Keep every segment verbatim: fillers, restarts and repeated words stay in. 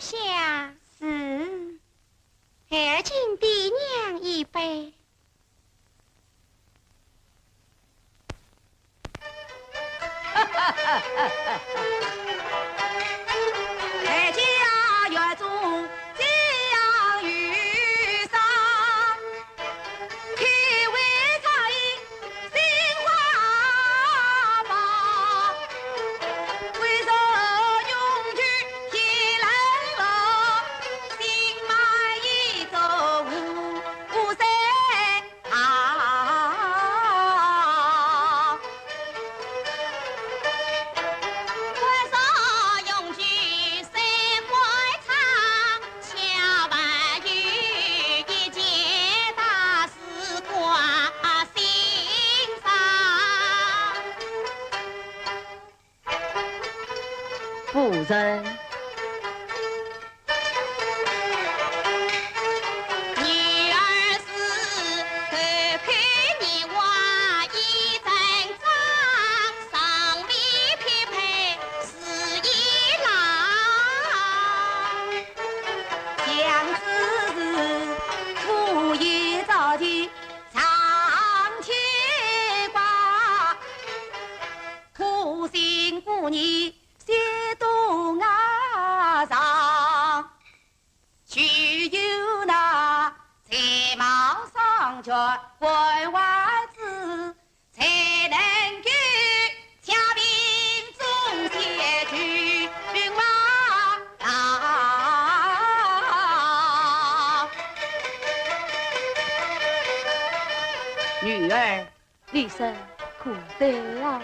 下。是。孩儿敬爹娘一杯。 夫人。 女儿，你说可对啊？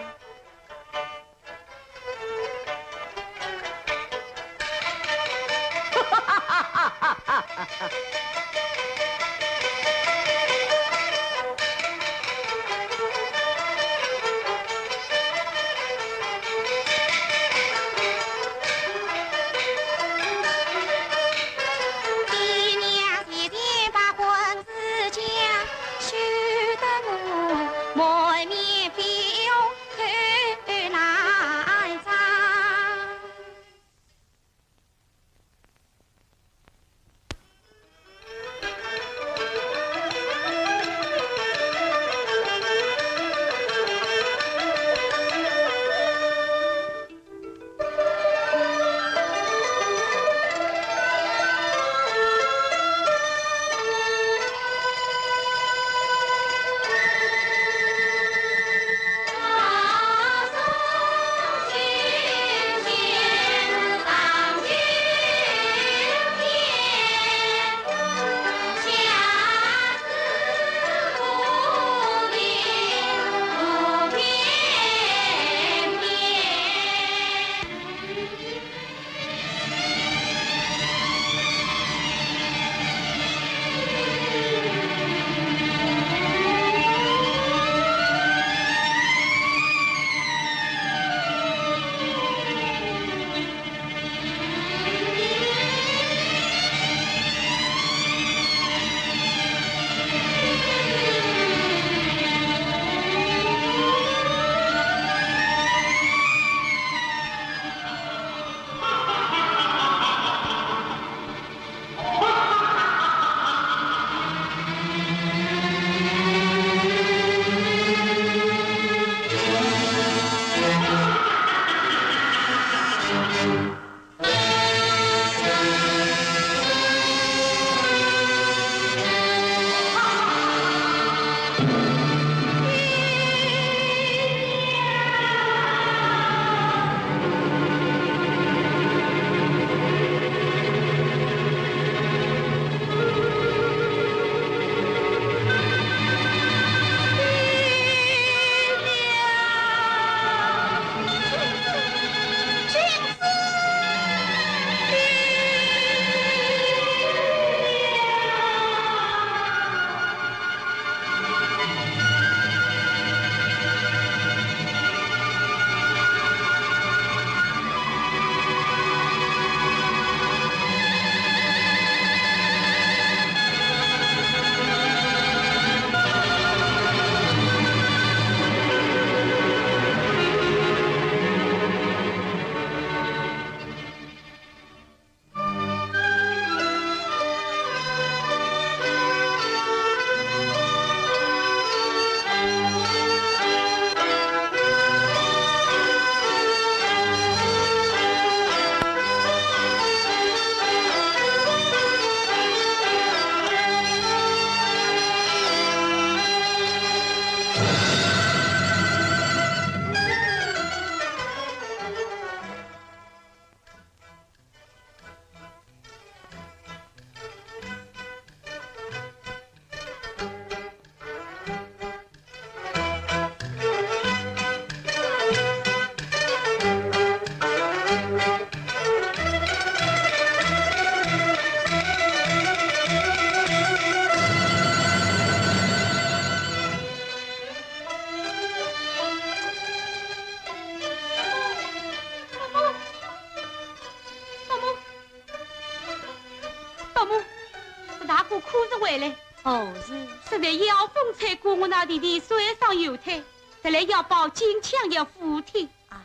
可是回来。何事？实在妖风吹过我那弟弟，摔伤右腿，特来要报警，抢要扶梯。啊，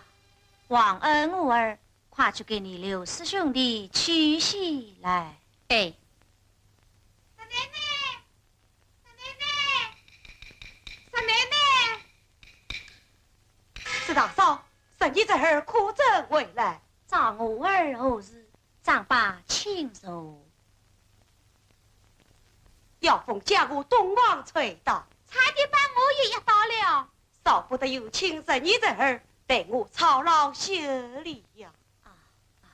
皇儿、我儿，快去给你刘氏兄弟取喜来。哎。三妹妹，三妹妹，三妹妹。石大嫂，侄儿侄女可曾回来？找我儿何事？ 长伯，请坐。妖风将我东床吹倒，差点把我也压倒了。少不得有请侄女侄儿代我操劳修理呀。啊，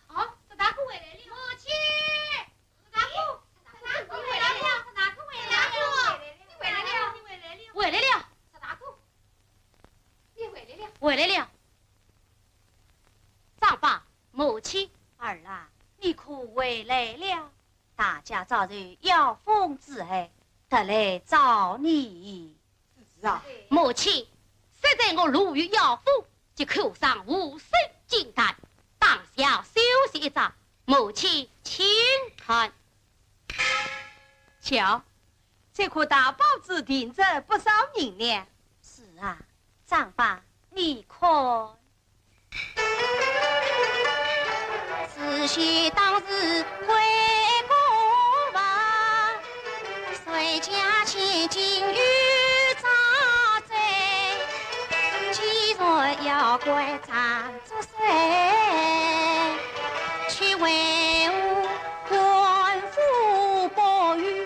哦，石大哥回来了。母亲，石大哥，石大哥回来了，石大哥回来了，你回来了，你回来了，石大哥，你回来了，回来了。长伯， 母亲。儿啊，你可回来了？大家早就妖风之害，特来找你。是啊。母亲，现在我路遇妖风，即口上无声惊叹，当下休息一遭。母亲请看。瞧，这颗大宝珠定值不少银两。是啊，长伯，你看。 仔细当时回顾吧，谁家千金有早知，既然要怪张祝水，却为何官府保佑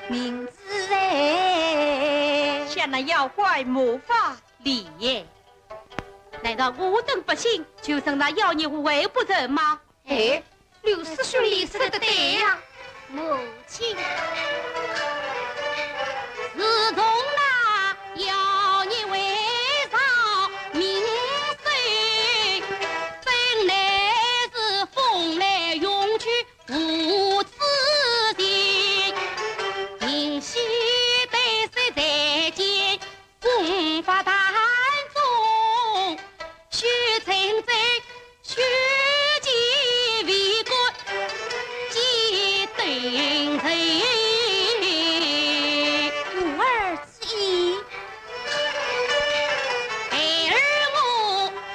名字哎。想那妖怪无法 理也。难道我等百姓就成了妖孽祸害不成吗？哎，刘氏兄弟说得对呀。母亲，自从那妖孽围绕民生，本来是风来云去无止境，今夕被谁再见 功法当中，须称真，须即为官，即等人。我儿之意。孩儿我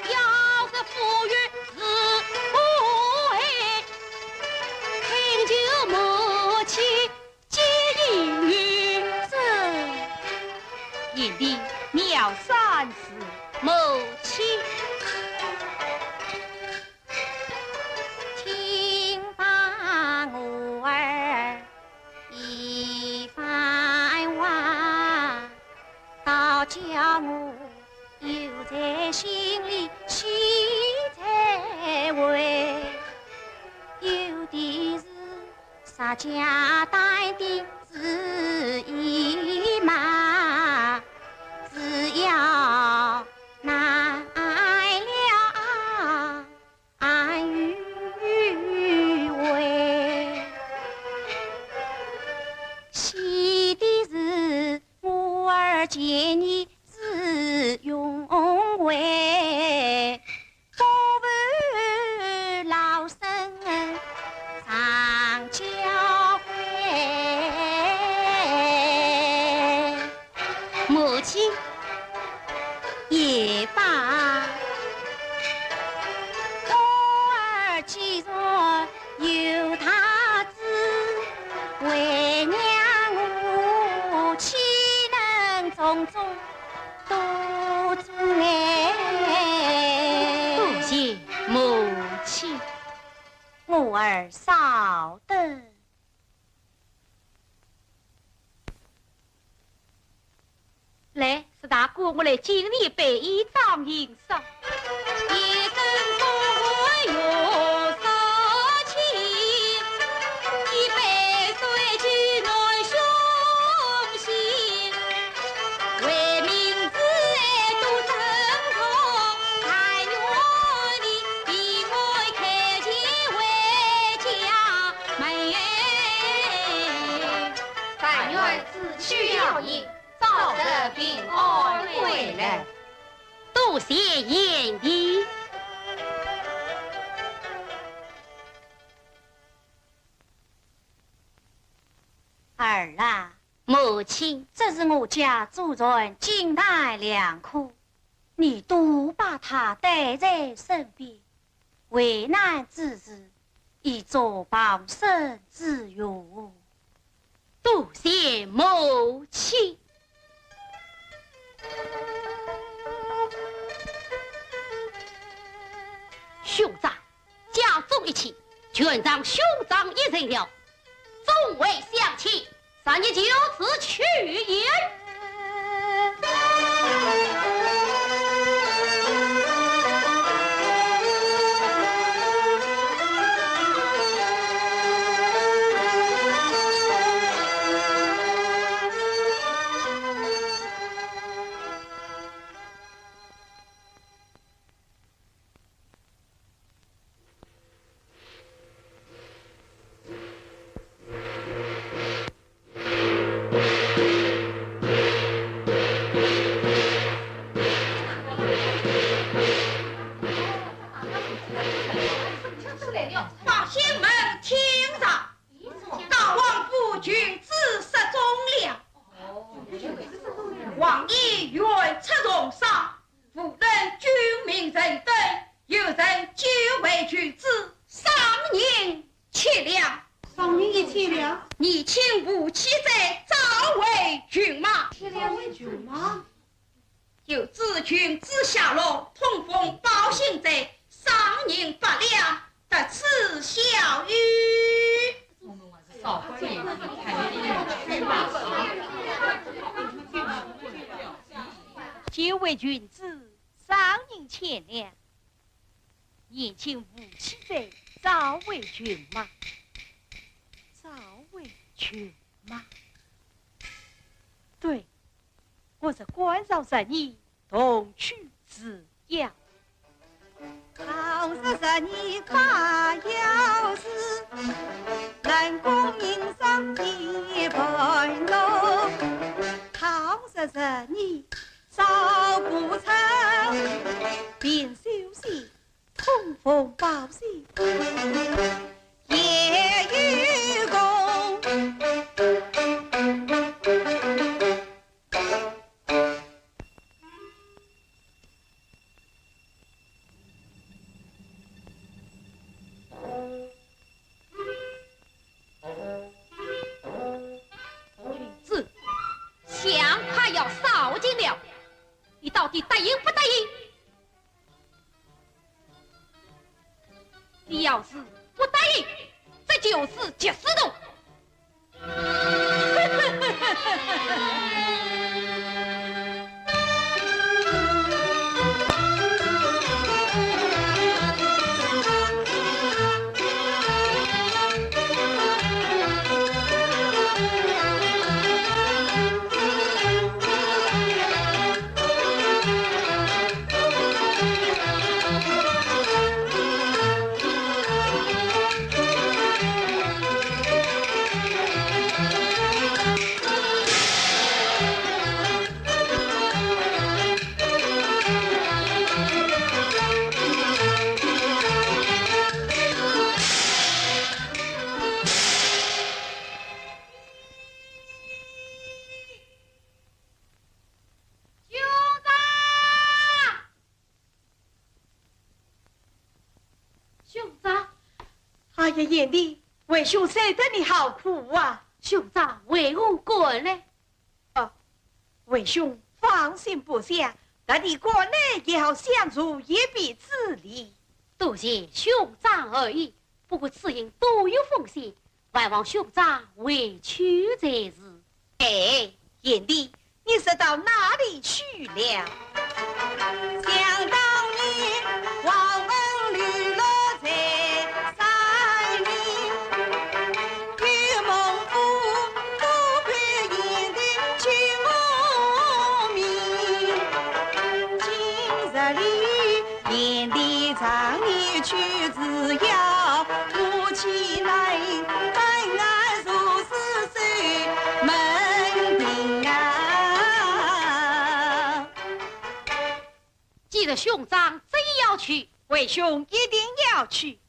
要是富裕是不爱，恳求母亲 见义勇。这，贤弟，你要三思。母亲。听罢我儿一番话，倒叫我又在心里喜再会。有的是 啥家淡定之意嘛，只要难了安与危。喜的是我儿见你之勇伟， 不负老身常教诲。母亲。也罢，我儿既然有大志，为娘我岂能从中 多谢母亲。我儿稍等。来，石大哥，我来敬你一杯，以彰银赏。 但愿子虚妖孽，早日平安归来。多谢贤弟。儿啊，母亲，这是我家祖传金台良科，你多把它带在身边，危难之时，以作傍身之用。多谢母亲。兄长，家中一切，全仗兄长一人了。 众位乡亲，咱也就此去也。百姓们听着，大王府群子失踪了。王爷远出重伤，无论军民人等，有人救回群子，赏银七两。赏银一千两。年轻无妻者，召回群马。召回群马？有知群子下落，通风报信者，赏银八两，得此效益。救回群子，赏银千两。 年轻无妻者，召回群马。召回群马。对，我是官场十年，同去之要。考试十年把要事，能功名上一半路。考试十年少不成，并修习 通风报信也有功。君子，相快要烧尽了，你到底答应不答应？ 你要是不答应，这就是绝死路。兄长！兄长！哎呀，贤弟，为兄受得你好苦啊！兄长为何赶来？哦，为兄放心不下，特地赶来也要相助一臂之力。多谢兄长厚意，不过此行多有风险， 还望兄长回去才是。哎，贤弟，你是到哪里去了？想当年，王文流落在山里，有猛虎多半贤弟救我命。今日里 贤弟常年去之要，我岂能分外如此受门庭啊？既然兄长执意要去，为兄一定要去。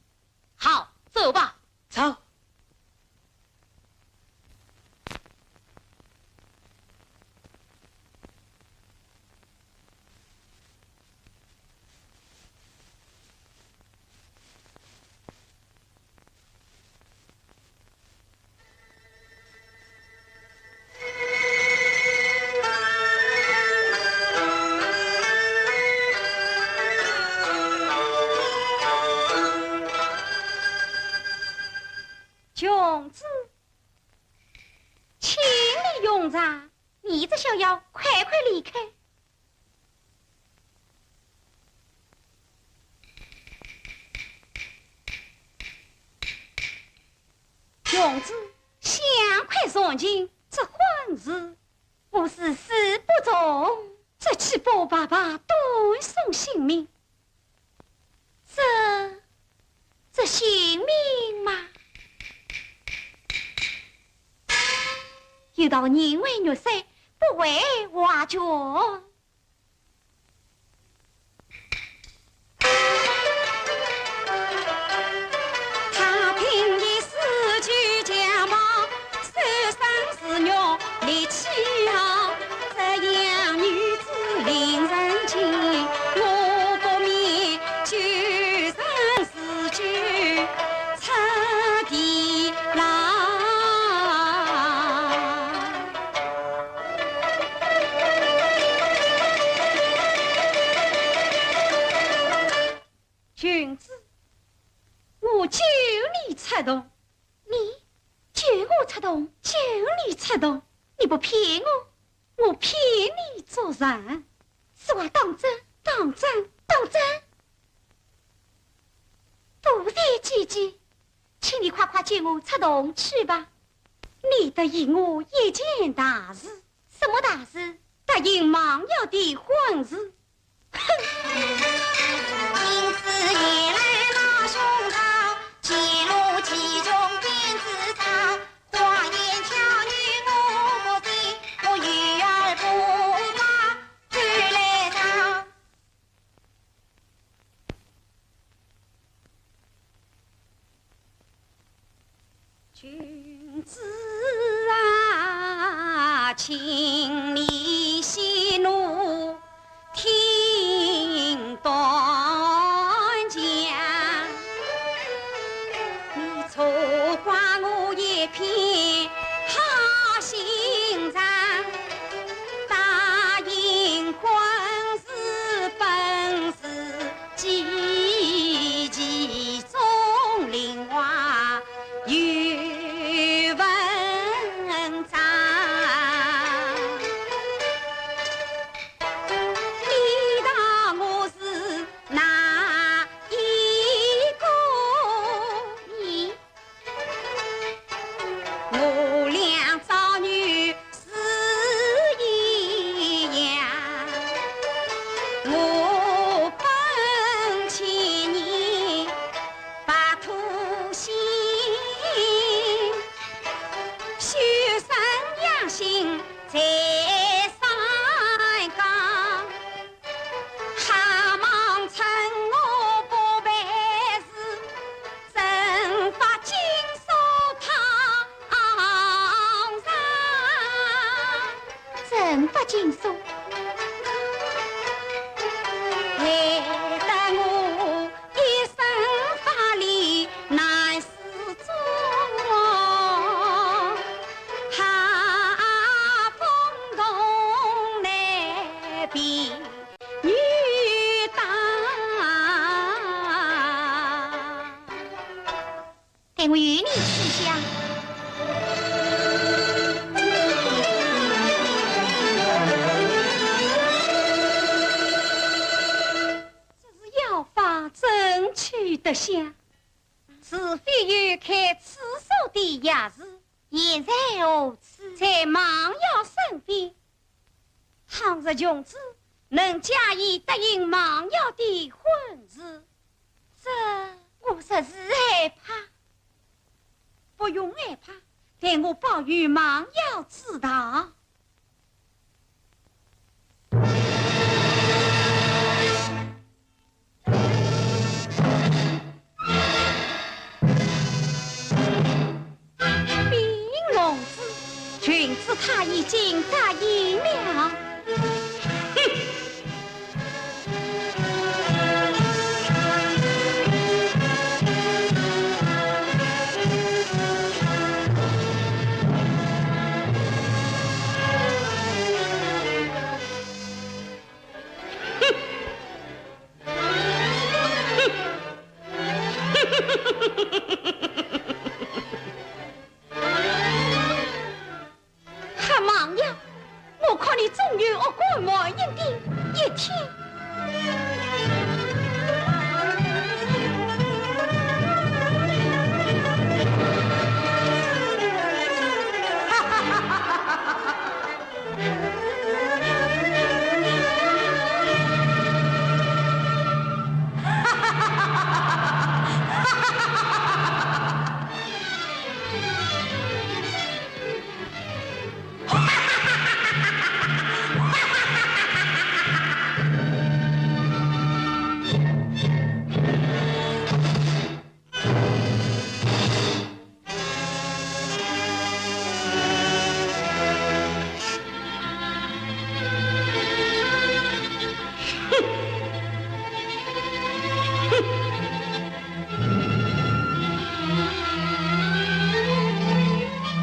好，走吧。走。公子，请你用茶，你这小妖，快快离开。公子，想快上情，这婚事，我是死不从。这岂不白白断送性命？ 这，这性命嘛，有道人为玉碎，不为瓦全。君子，我救你出洞。你救我出洞？救你出洞？你不骗我，我骗你做甚？此话当真？当真，当真。多谢姐姐，请你快快救我出洞去吧。你答应我一件大事。什么大事？答应孟瑶的婚事。 君子啊，请你息怒，听断讲。你错怪我一片好心肠，答应婚事本是 几其中，令花与文章。你道我是哪一个？你 我俩早女是一样，我本千年白头心，修身养性在三江。 还望趁我不备时，征伐荆苏讨饶。征伐荆苏？害得我一身法力难 始终，哈，风动难避雨打。待我与你去想。这是妖法，怎去得想？ 除非有开此所的钥匙。现在何处？在孟瑶身边。倘若穷子能假意答应孟瑶的婚事，这我实是害怕。不用害怕，待我保与孟瑶知道。 禀公子，穷子他已经答应了。哼！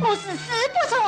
我誓死不从。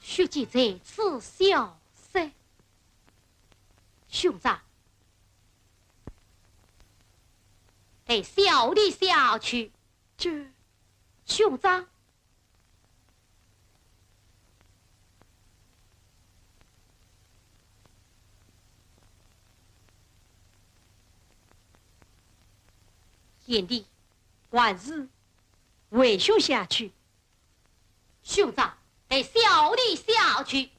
血迹在此消失。兄长，待小弟下去。这，兄长。贤弟，还是 为兄下去。兄长，待小弟下去。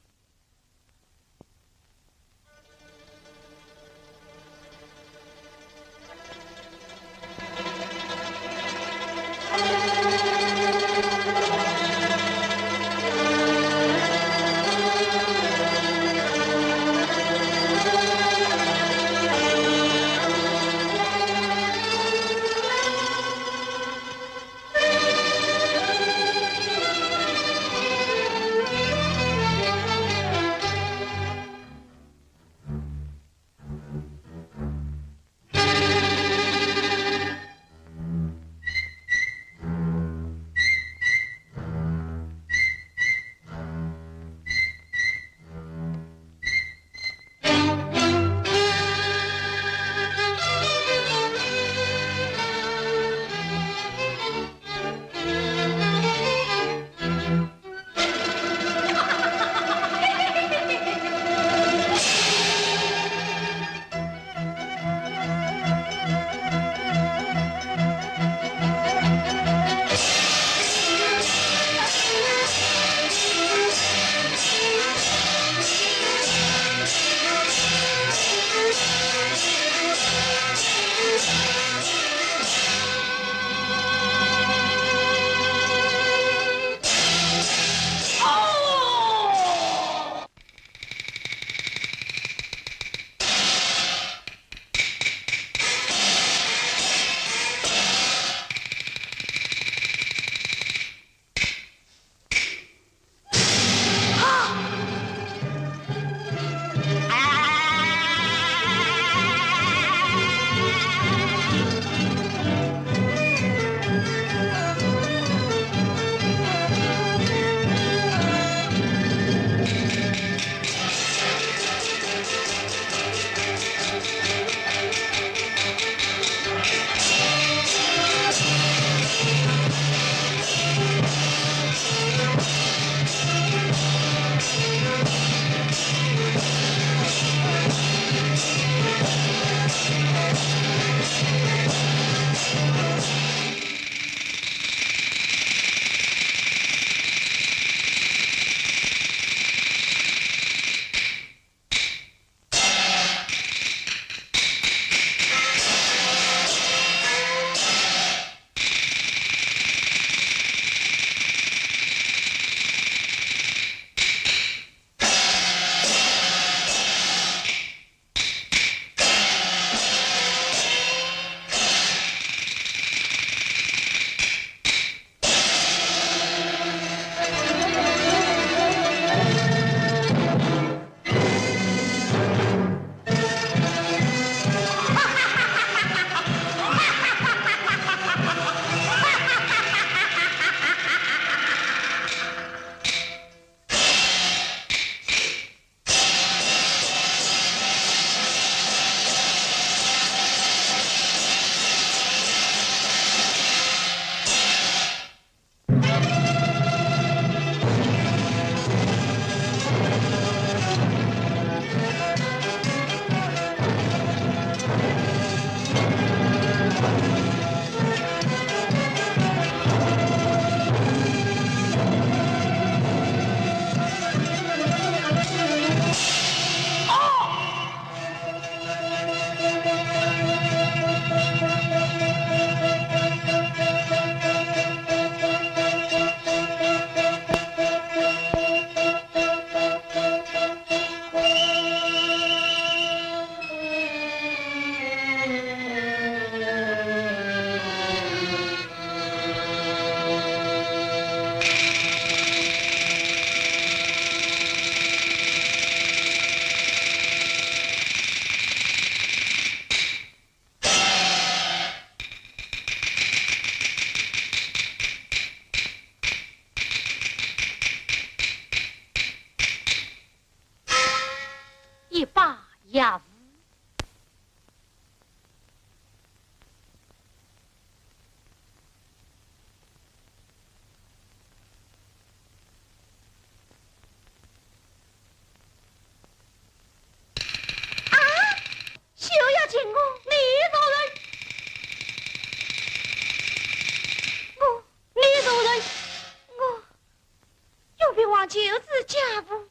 就是家父。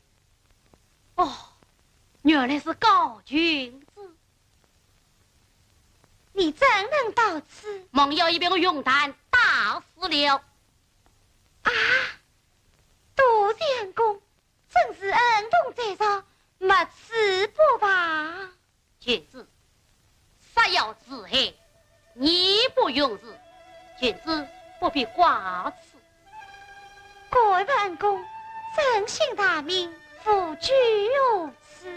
哦，原来是高君子。你怎能到此？孟瑶已被我用炭打死了。啊，多谢恩公，真是恩同再造，没此不报。 君子，杀妖除害，义不容辞。君子不必挂齿。各位恩公，尊姓大名，何居何处？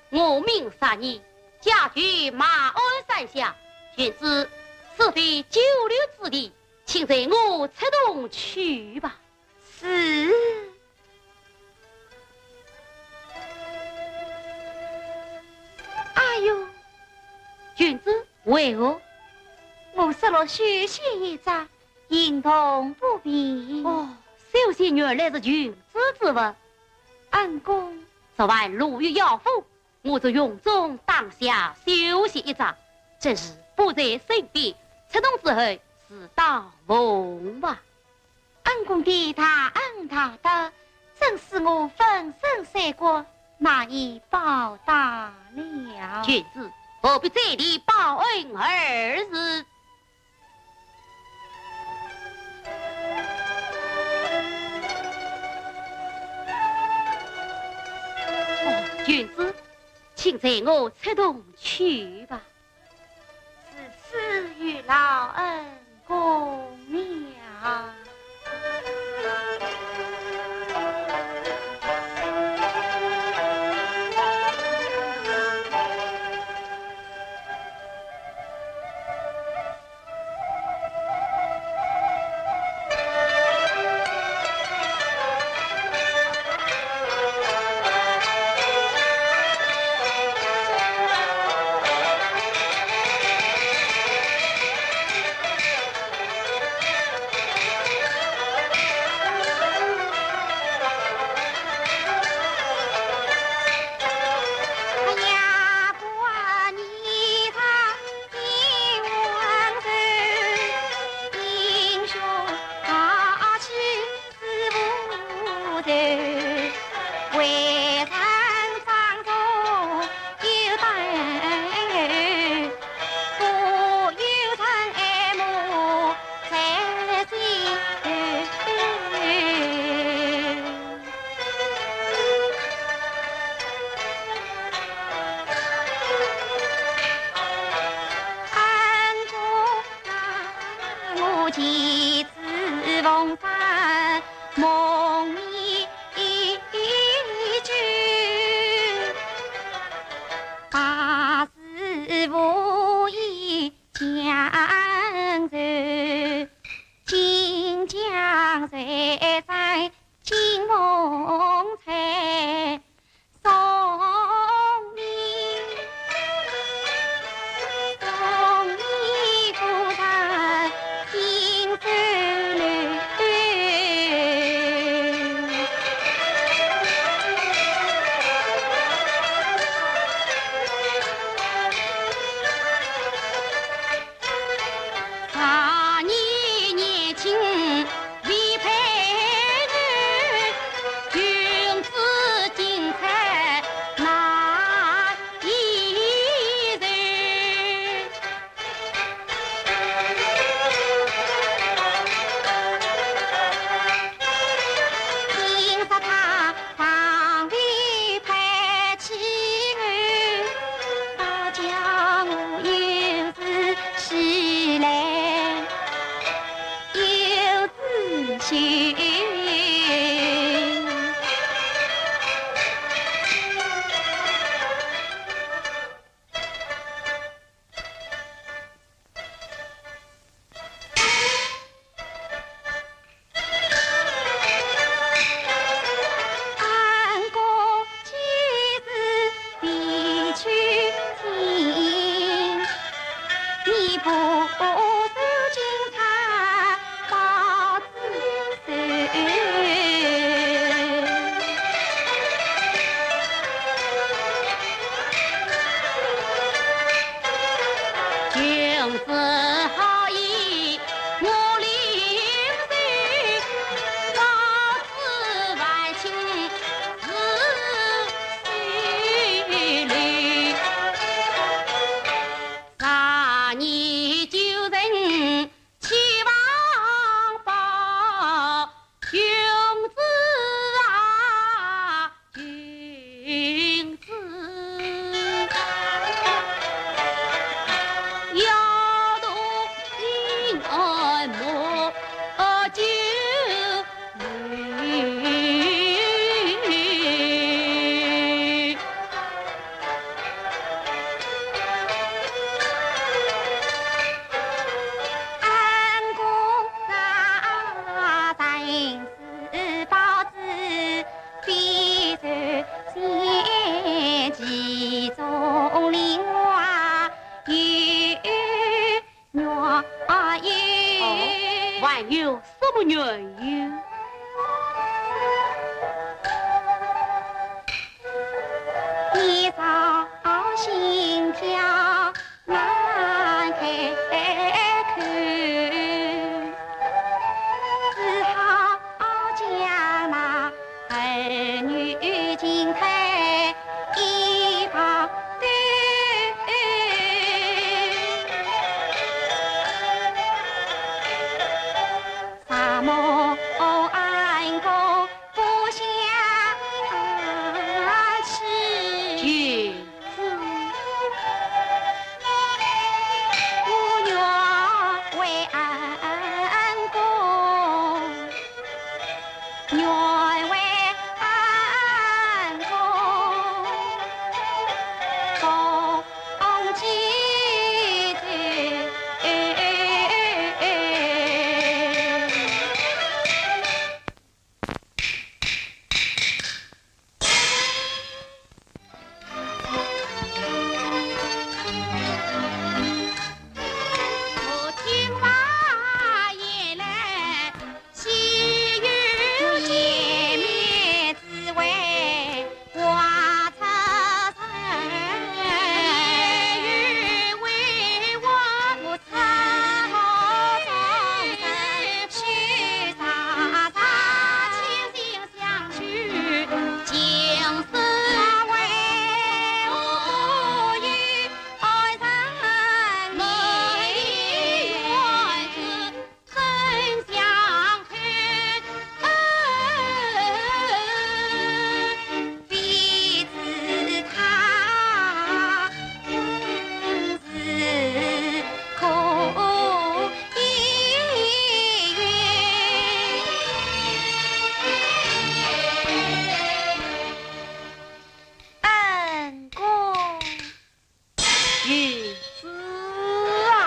我名杀尼，家居马鞍山下。君子，此非久留之地，请随我出洞去吧。 是。哎呦，君子，为何？我失落绣鞋一只，行动不便。哦，绣鞋原来是君子之物。恩公。昨晚路遇妖风，我从云中打下绣鞋一只，只是不在身边，出洞之后自当奉还。 恩公的大恩大德，真是我粉身碎骨难以报答了。君子，何必再提报恩二字？哦，君子，请随我出洞去吧。 如此有劳恩公了。哦，还有什么缘由？你找新家难开口，只好将那儿女进退一方。 啥么安公不相欺？君子。我愿为安公，愿为安公共 恩公。君子啊。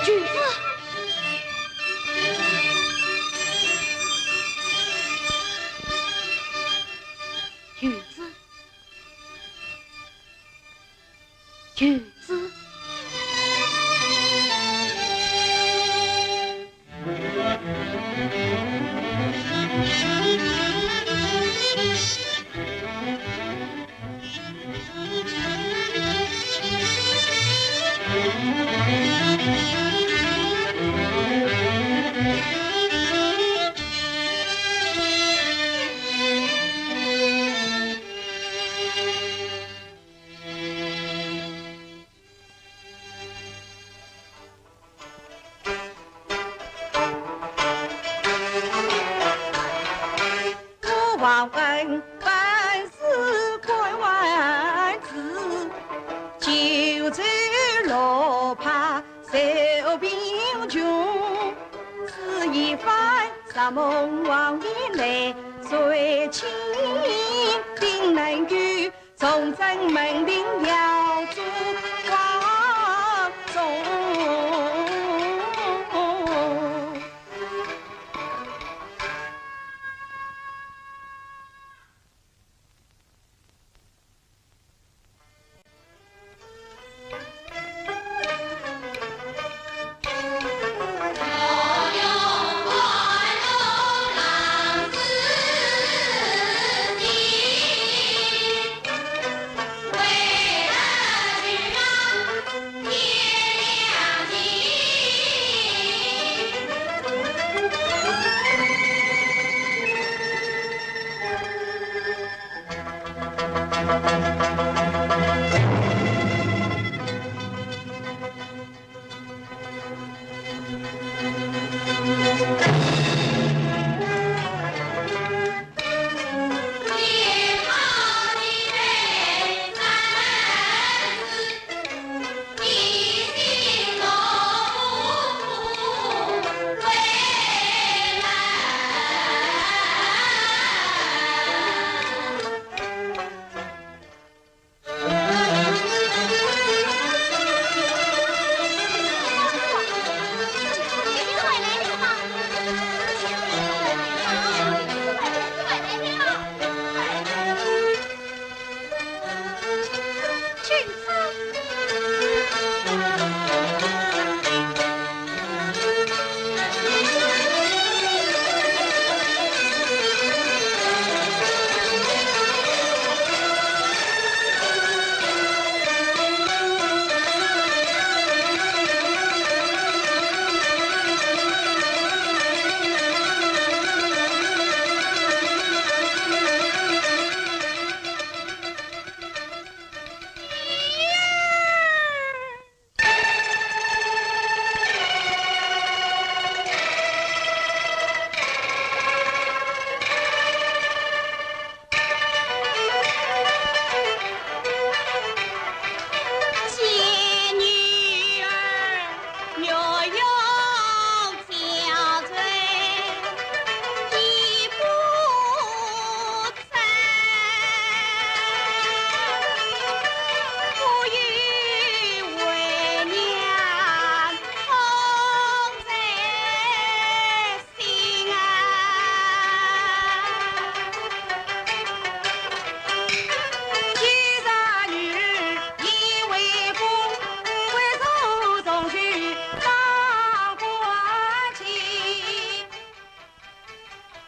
裙子，裙子，裙子。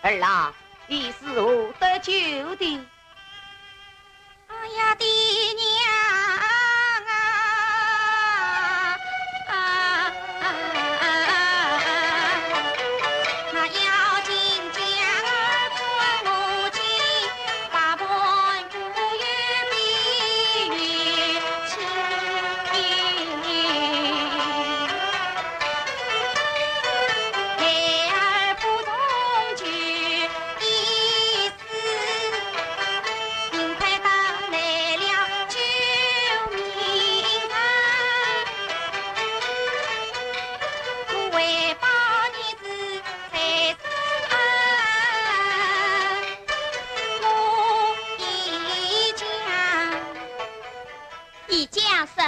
儿啊，你是如何得救的？哎呀，爹娘啊！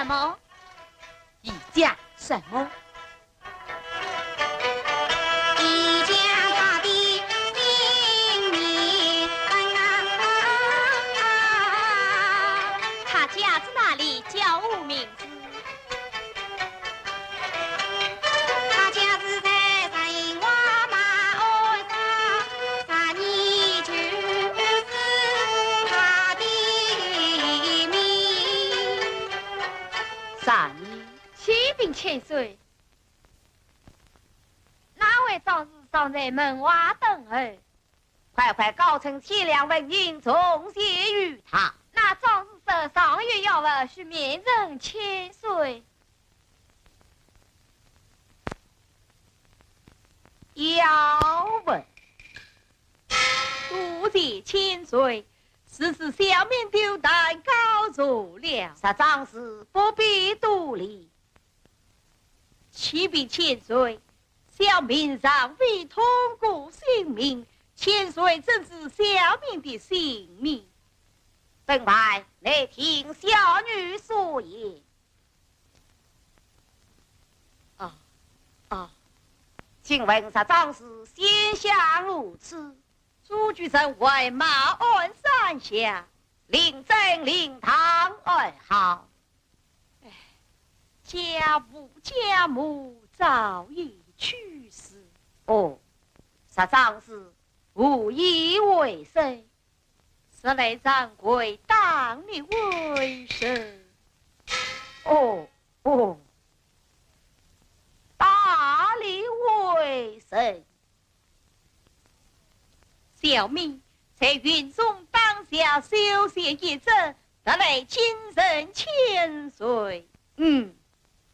么？一家什么？一家他的性命啊。他家住哪里？叫我名字。他家住在山阴话马鞍山，山阴就是他的名。山阴。启禀千岁，那位壮士尚在门外等候。快快告请钱粮问讯，重谢于他。那壮士说尚有要问，须面呈千岁。要问？多谢千岁，此事小民斗胆告状了。说壮士不必多礼。启禀千岁，小民尚未通过姓名，千岁怎知小民的姓名？本官来听小女说言。啊，啊，请问说壮士仙乡何处？祖居在外马鞍山下。令尊灵堂安好？哎，家父家母早已去世。哦，说壮士何以为生？是来上跪打猎为生。哦，哦，打猎为生。小民在云中当桥修鞋一阵，特来京城千岁。嗯，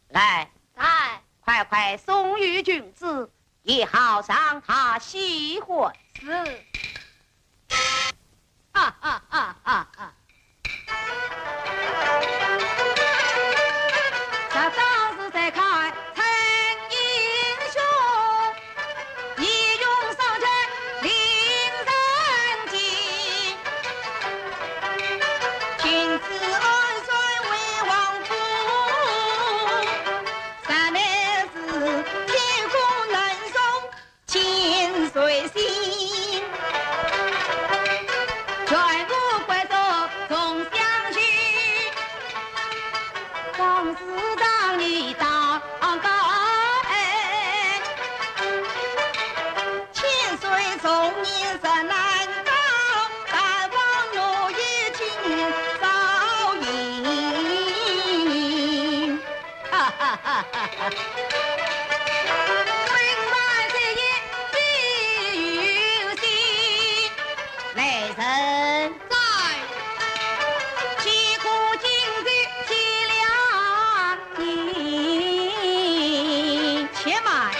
来，在。快快送与郡主，也好让他喜欢。是。哈哈哈哈哈。 且慢。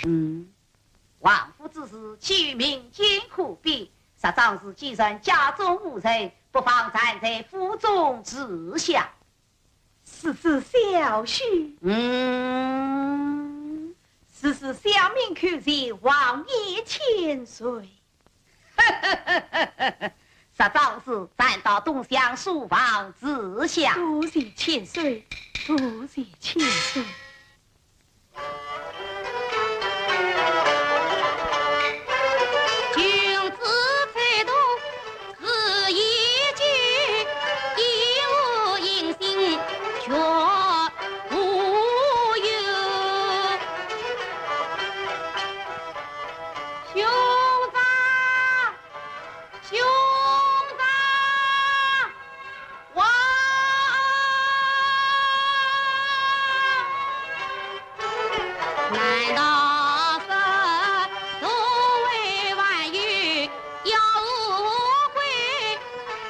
嗯，王府之事，岂有民间可比？说壮士既然家中无人，不妨暂在府中住下。 是，是，小婿。嗯，此事小民叩谢王爷千岁。这桩事暂到东厢书房自详。多谢千岁，多谢千岁。君子在东 是一句一无音信，绝无有。兄长，兄长，哇！难道是众位朋友 要无归，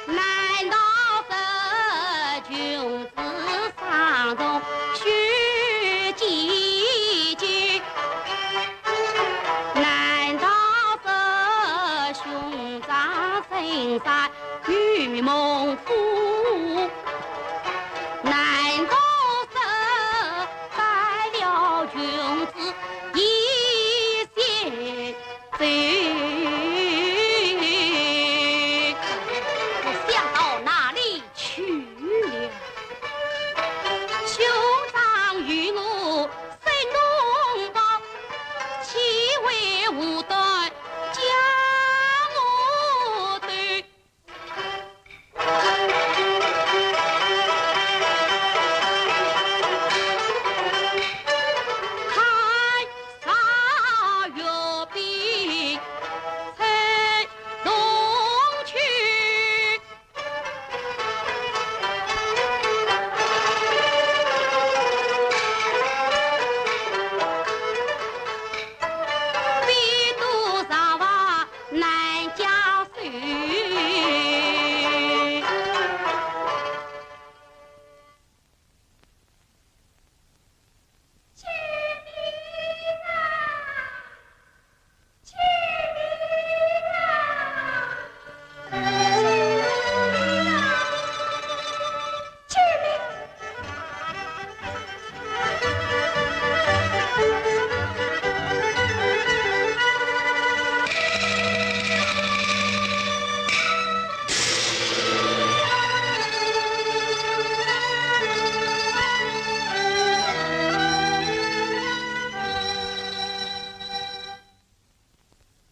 难道是君子上中须几句？难道是兄长身上有猛虎？难道是犯了君子一些 罪。我想到哪里去了？兄长与我生同胞，岂为无端将我斗？ 看山月边，吹动去。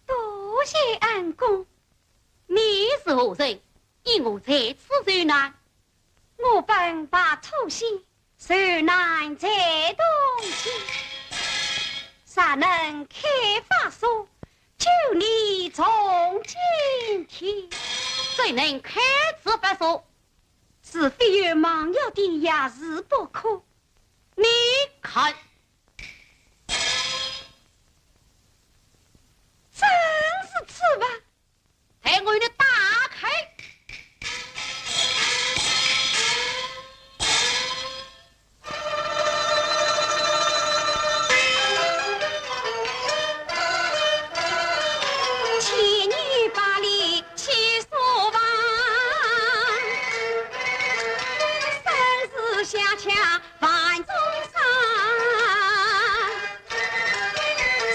多谢恩公。你是何人？因何在此受难？我本白兔仙，受难在东京，若能开法锁，救你从今天。怎能开此法锁？除非有猛药的钥匙不可。你看，正是此物。 待我与你打开。千年百里千所望，生死相抢 万众生，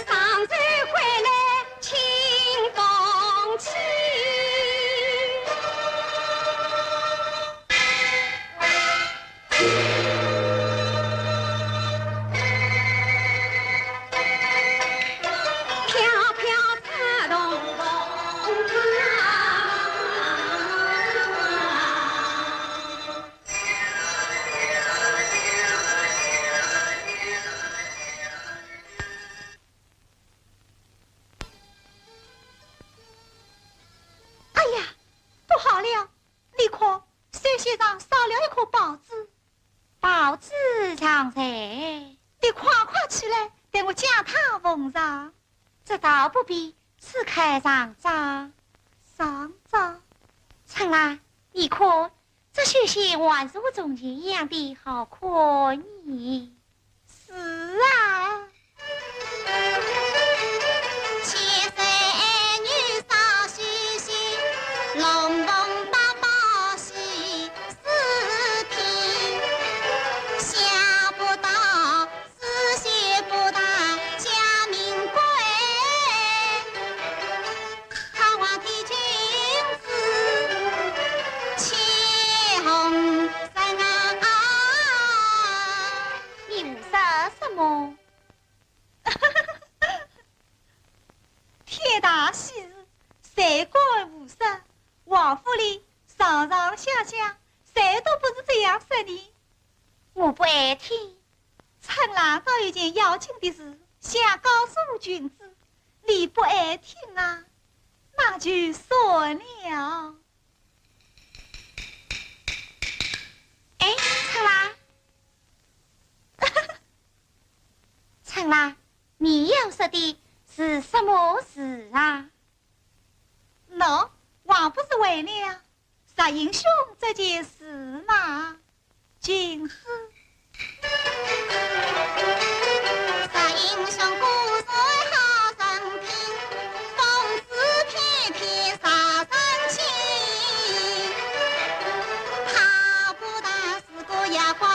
上山归来清风起。飘飘插动风。 哎呀，不好了！你看，水席上少了一颗宝珠。宝珠藏在……你快快起来，待我将它奉上。这倒不必，此刻上妆。上妆？春兰，你看， 这绣鞋还是和从前一样的好看呢。是啊。罪该无赦，王府里上上下下，谁都不是这样说的。我不爱听。春兰倒有件要紧的事想告诉君子，你不爱听啊，那就算了。哎，春兰，春兰，你要说的是什么事啊？ 喏，还不是为了石英兄这件事嘛。君子。石英兄果然好人品，风姿翩翩惹人惊。他不但是个夜光，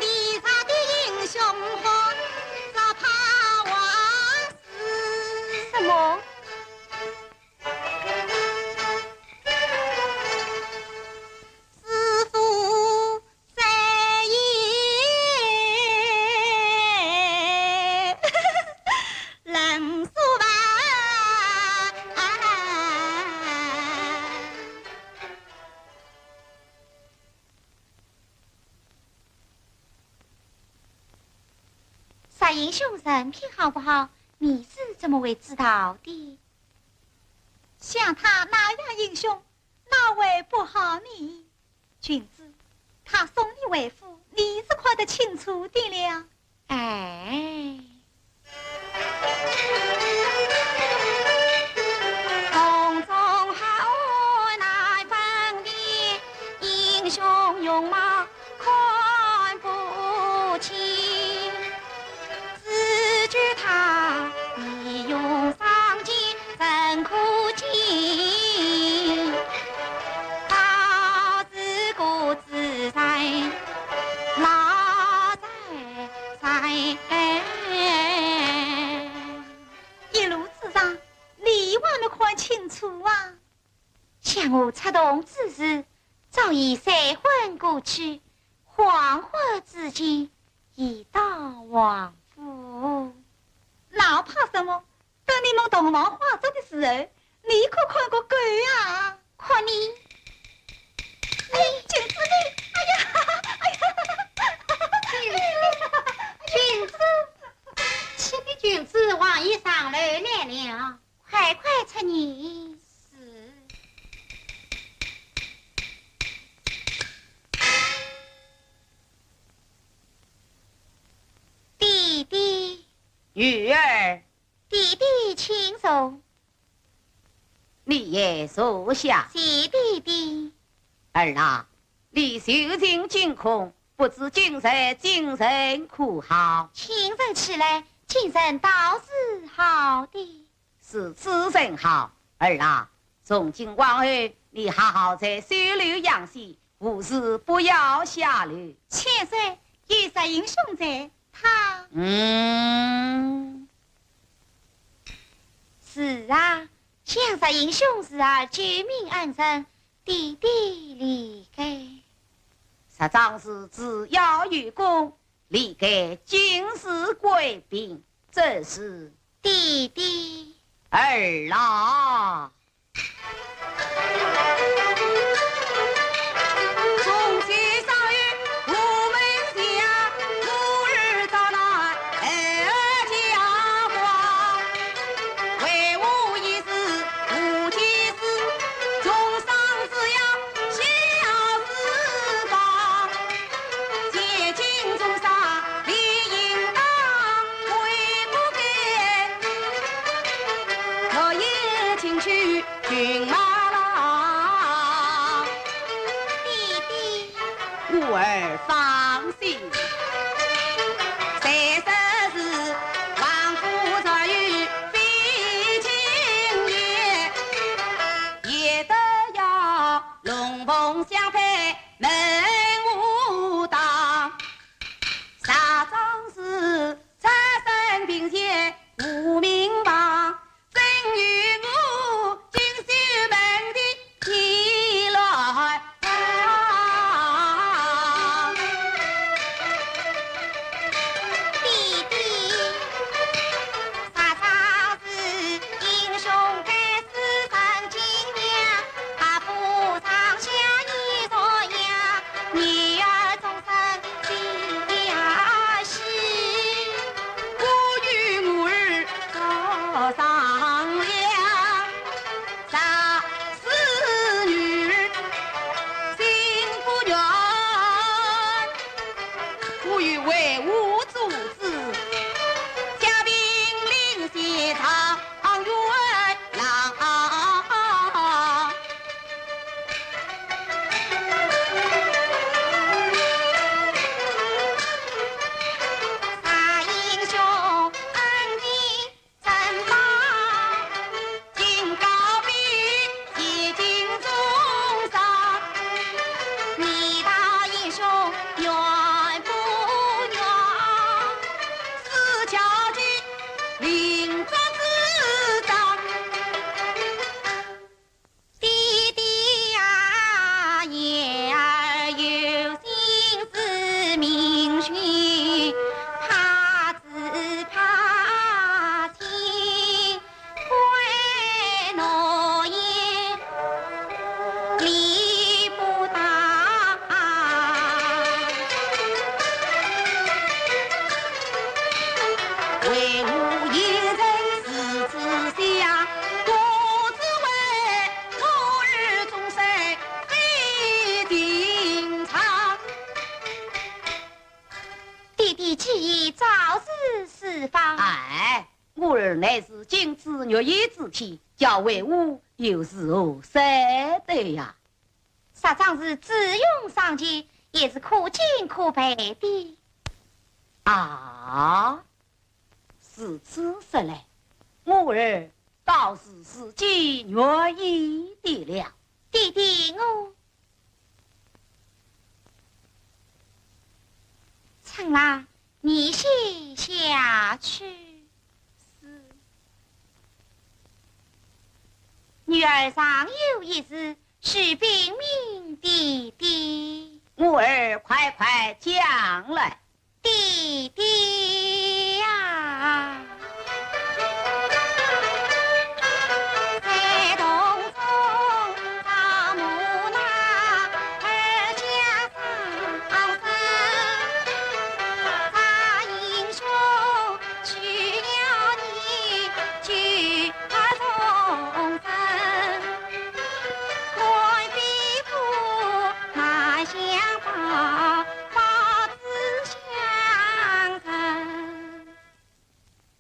里上的英雄好，只怕还是什么？ 师父在也，冷书房。石英兄人品好不好，你是怎么会知道的？ 像他那样英雄，哪会不好呢？君子，他送你回府，你是看得清楚的了。哎。 一路之上，你还没看清楚啊？ 想我出洞之时，早已三昏过去，恍惚之间已到王府。那怕什么？等你们洞房花烛的时候，你可看过鬼啊？看你，哎，君子你，哎呀，哎呀，君子，君子，启禀君子，王爷上楼来了。 快快出去。是。爹爹。女儿。爹爹请坐。你也坐下。谢爹爹。儿啊，你受尽惊恐，不知今日精神可好？清晨起来，精神倒是好的。 是此甚好。儿啊，从今往后，你好好在绣楼养息，无事不要下楼。千岁，有石英兄在，他……嗯。是啊，想石英兄时而救命恩人，爹爹理该。石张氏只要有功，理该敬事贵宾，这是 爹爹。儿啊！爹爹。我儿放心。 爹爹，啥啥是英雄盖世人间，方。哎，我儿乃是金枝玉叶之体，叫为父又如何说得呀？ 杀张氏智勇双全，也是可敬可佩的。啊，如此说来，我儿倒是自己愿意的了。爹爹，我……春兰，你先下去。是。女儿尚有一事， 需禀明爹爹。我儿快快讲来。爹爹呀！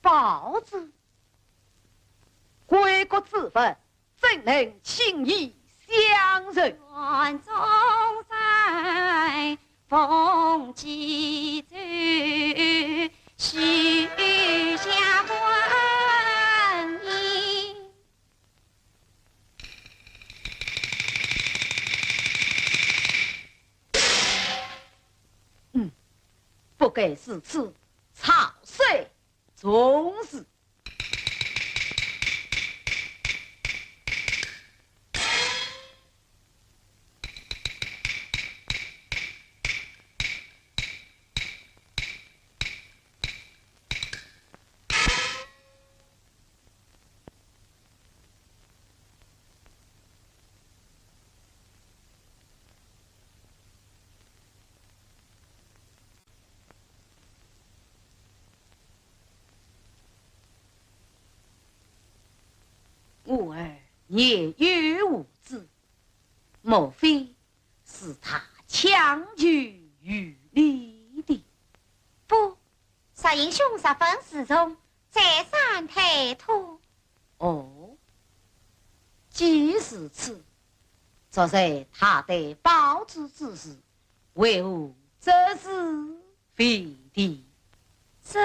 报之？归国之物，怎能轻易相认？ 嗯，不该如此，草率从事。 我儿年幼无知，莫非是他强求于你的？不，石英兄十分自重，再三推脱。哦，既如此，昨日他对宝珠之事， 为何只字未提？这，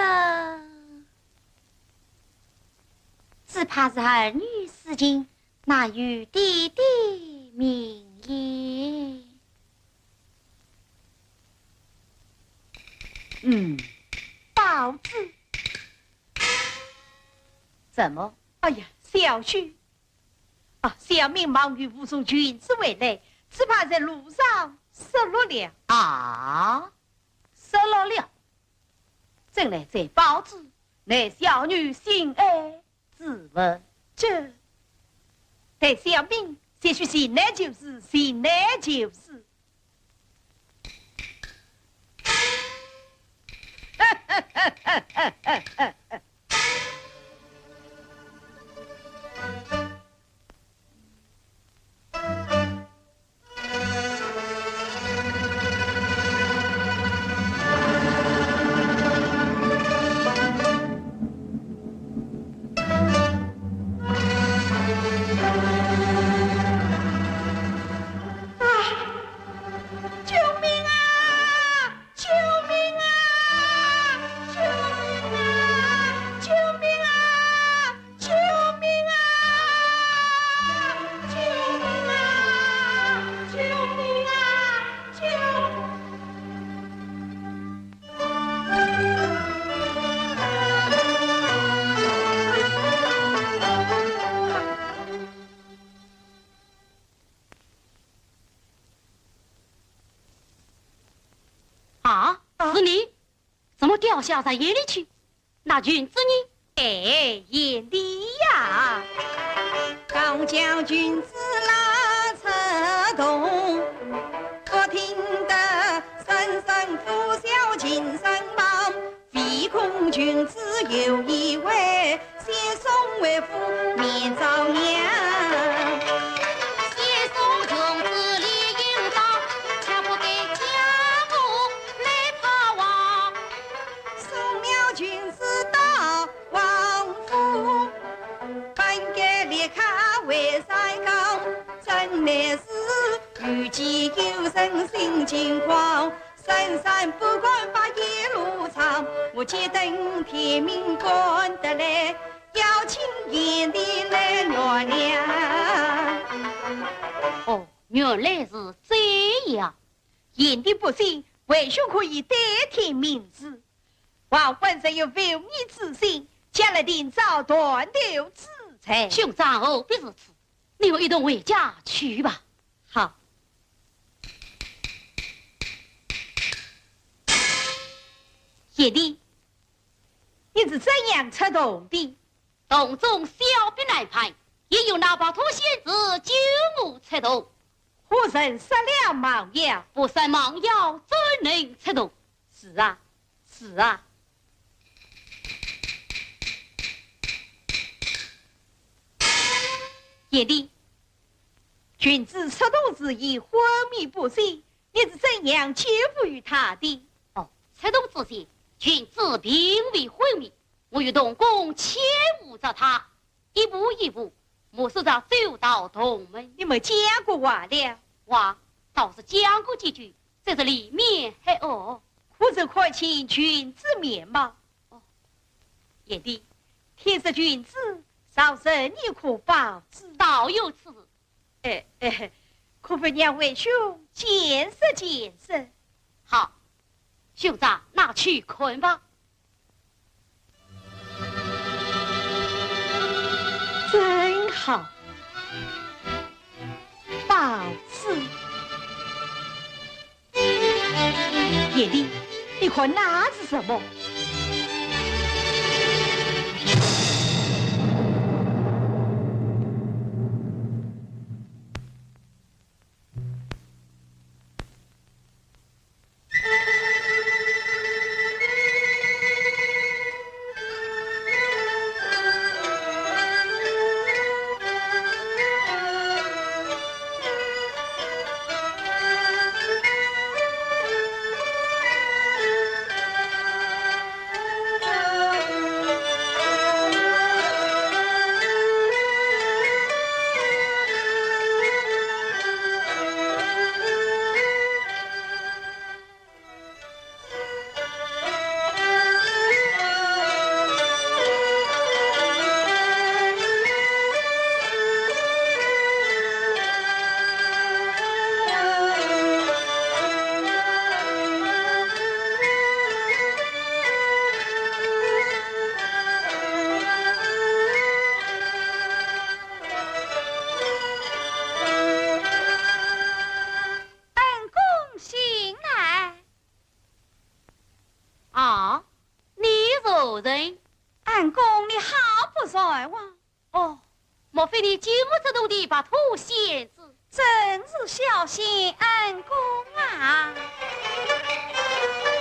只怕是儿女私情，难与爹爹明言。嗯，宝珠。怎么？哎呀，小婿， 啊，小民忙于护送裙子回来，只怕在路上失落了。啊，失落了？怎奈这宝珠乃小女心爱之物。这，待小民前去寻来就是，寻来就是。 啊！救命啊！救命啊！救命啊！救命啊！救命啊！救命啊！救命啊！救……啊，是你？怎么掉下山崖里去？那裙子呢？哎，贤弟呀！ 送了裙子到来是遇见有人心情狂，三三不敢把夜路唱，我只等天明赶得来，邀请贤弟来暖凉。哦，原来是这样。贤弟不信，为兄可以代天明旨。 王官人有复命之心，将来定找断头之罪。兄长何必如此？你我一同回家去吧。好。贤弟，你是怎样出洞的？洞中小婢难攀，也有那白兔仙子救我出洞。何人设了猫妖？不设猫妖，怎能出洞？是啊， 是啊。贤弟，君子出洞时已昏迷不醒，你是怎样救扶于他的？哦，出洞之前，君子并未昏迷，我与童工搀扶着他，一步一步，目视着走到洞门。你们讲过话了？话倒是讲过几句，只是里面黑暗。可曾看清君子面貌？ 哦，贤弟，天色近之，朝晨你可保之？倒有此事。哎，哎，可否让为兄见识见识？好，兄长拿去看吧。真好，保之。 贤弟，你看那是什么？恩公醒来。啊，你是何人？恩公，你好不在哇！哦，莫非你救我出洞的白兔仙子？正是小仙恩公啊。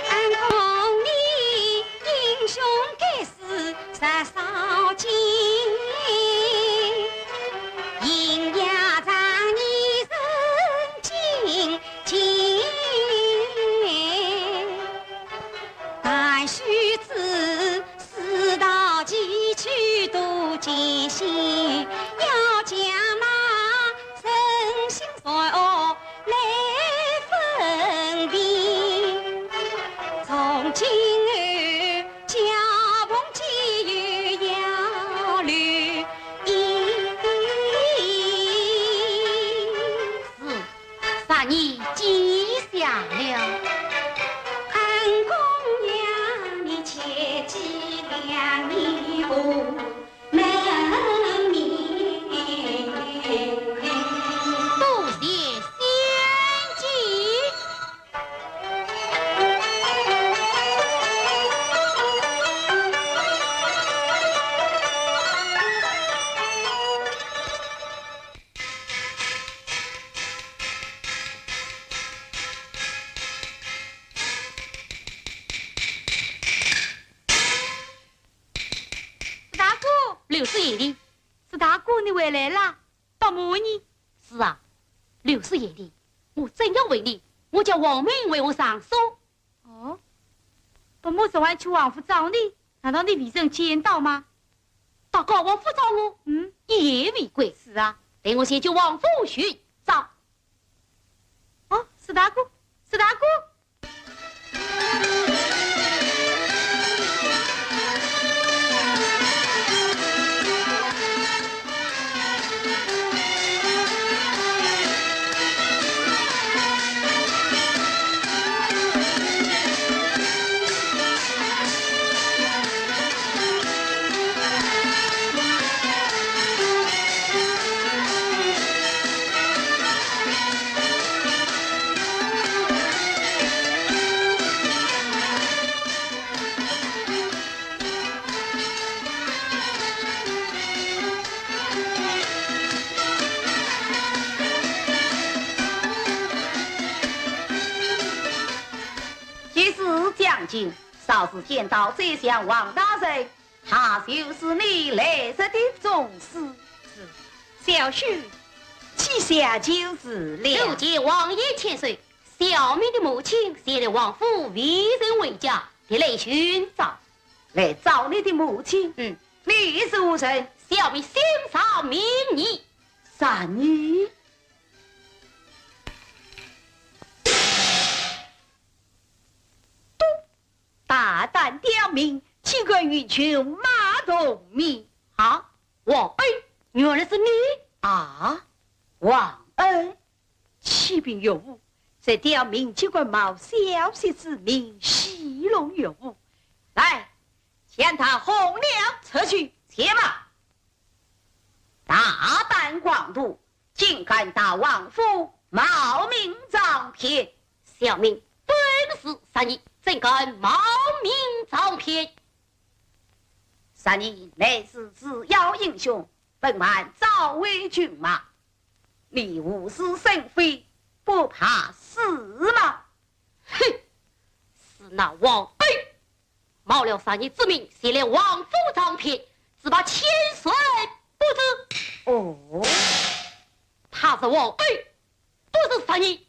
恩公你英雄盖世杀少见， 是，杀你几下了？恩公呀，你且计量你我门面。多谢贤弟。 大哥。刘师爷呢？是大哥，你回来了，伯母呢？是啊，刘师爷呢？我正要问你，我家王明为何上锁？ 哦，伯母昨晚去王府找你，难道你未曾见到吗？到高王府找我？嗯。一言未归。是啊。待我先去王府寻找。当今，少时见到宰相王大人，他就是你来日的宗师。是，小婿膝下就是了。参见王爷千岁，小民的母亲前来王府未曾回家，特来寻找。来找你的母亲？嗯。你是何人？小民姓单名倪。单倪？ 大胆刁民，竟敢与群马同眠！啊，王恩，原来是你！啊，王恩，启禀岳父，这刁民竟敢冒小婿之名，戏弄岳父。来，将他轰了出去。且慢！大胆狂徒， 竟敢到王府冒名上骗！小民本是单倪，怎敢冒名上骗？单倪乃是除妖英雄，本藩早为群马，你无事生非，不怕死吗？哼，是那王恩 冒了单倪之名，前来王府上骗，只怕千岁不知。哦，他是王恩，不是单倪。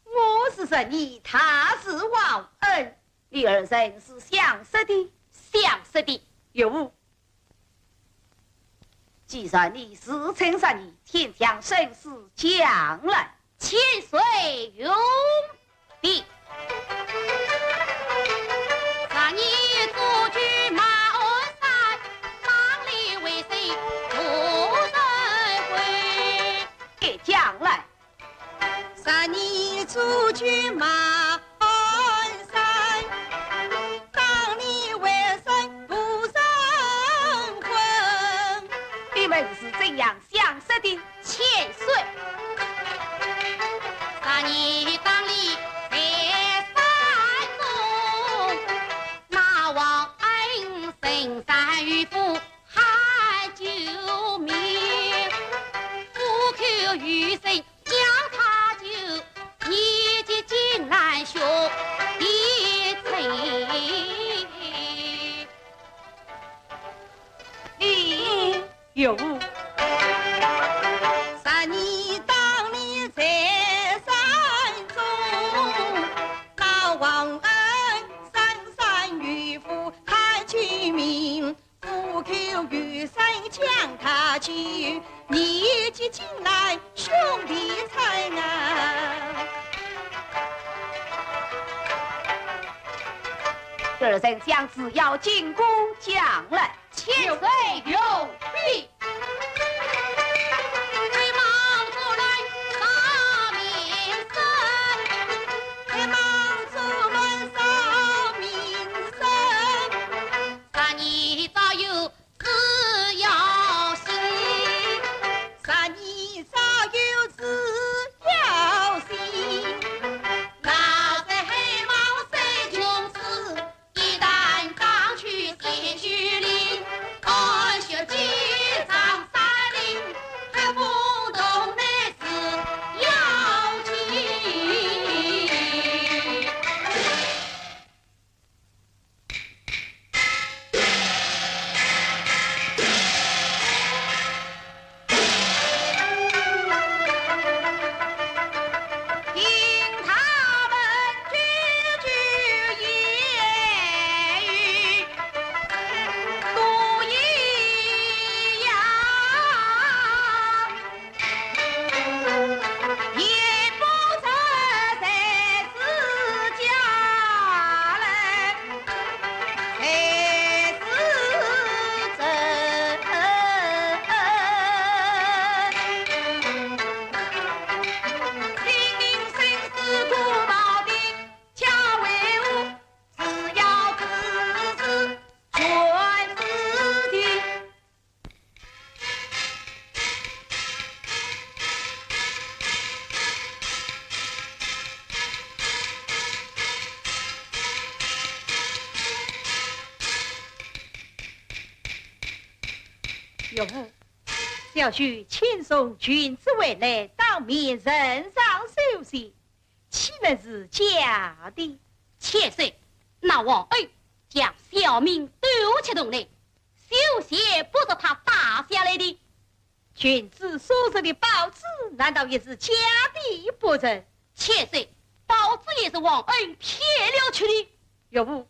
我是单倪，他是王恩，你二人是相识的？相识的。岳父，既然你自称单倪，请将身世讲来。 千岁容禀。单倪祖居马鞍山，当年为生无人婚。哎，讲来。单倪祖居马鞍山，当年为生无人婚。你们是怎样 相识的？千岁。单倪当年在山中，那王恩深山遇父喊救命，父口有声将他救，年纪竟然兄弟称。 你有。单倪当年在山中，那王恩深山遇父喊救命，父口有声将他救，年纪竟然兄弟称啊。二人将此要紧过讲来。 千岁有命。岳父，小婿亲从郡主回来，当面呈上首饰， 岂能是假的？千岁，那王安将小民都吃动了，休想不是他打下来的。君子所说的宝子，难道也是假的不成？且说，宝子也是王安骗了去的。岳父，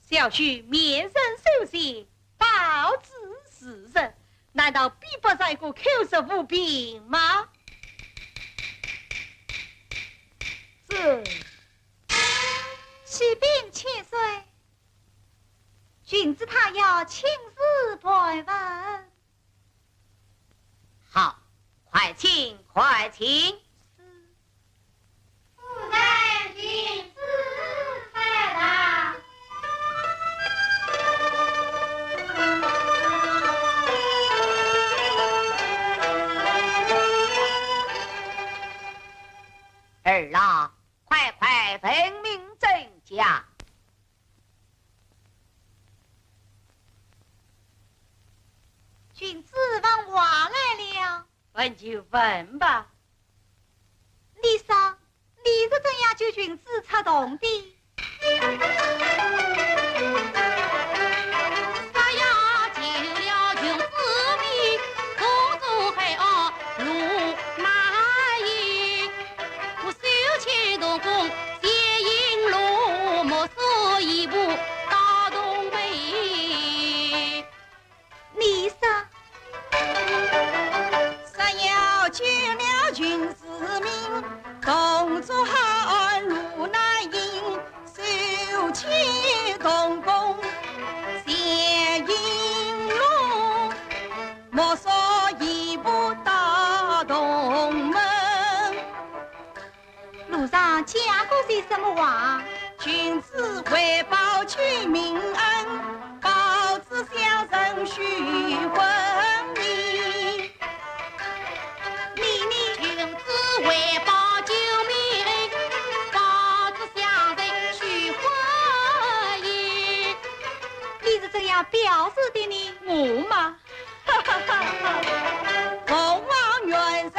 小婿面圣手写，宝子是实，难道比不上一个口说无凭吗？这……启禀千岁，君子他要亲自盘问。好，快请，快请。是。夫人，君子在上。儿啊，快快问明真假。 君子问话来了。问就问吧。你说，你是怎样救君子出洞的？ 你说，路上讲过些什么话？你呢？ 你是怎样表示的呢？我嘛，你呢？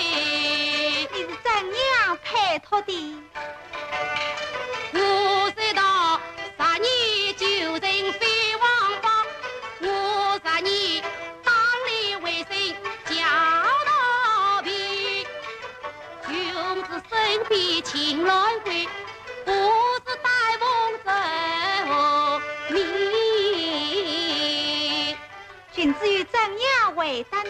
你是怎样推脱的？ 君子又怎样回答呢？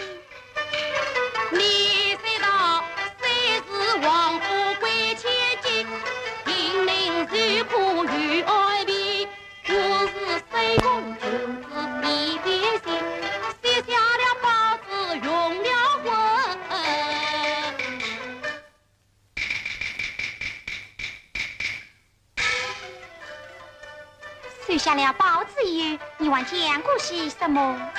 收下了宝子以后，你还讲过些什么？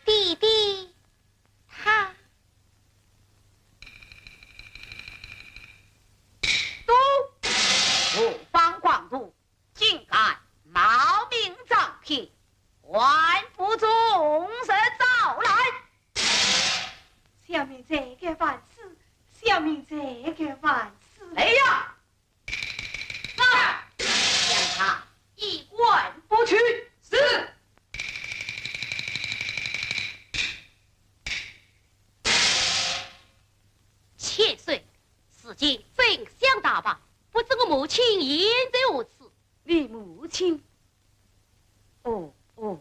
爹爹， 他……都，何方狂徒，竟敢冒名张骗，还不从实招来！小民罪该万死，小民罪该万死。来呀！ 是。将他一关不取。是。母亲现在何处？你母亲？哦，哦，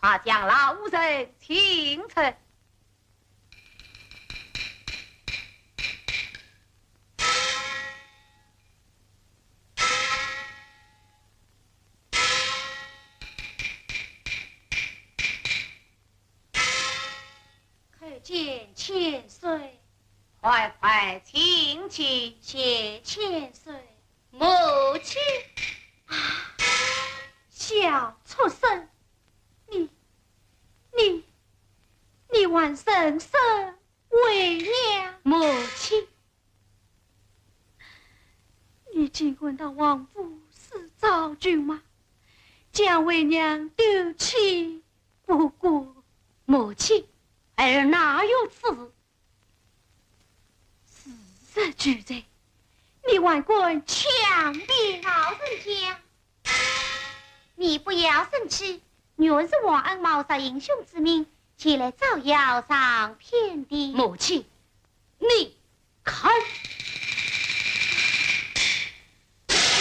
快将老身请出。 叩见千岁。快快请起。谢千岁。母亲。啊，小畜生，你，你，你还徇私为娘？母亲。 你竟敢到王府私造群骂，将为娘丢弃不顾。母亲，儿哪有此事？事实俱在，你还敢强辩？老人家，你不要生气，原是王恩冒着英雄之名，前来招摇撞骗的。母亲，你 看，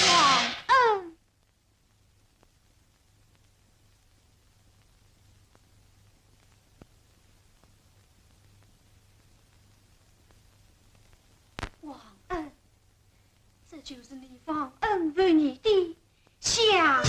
王恩。王恩，这就是你王恩为你的下。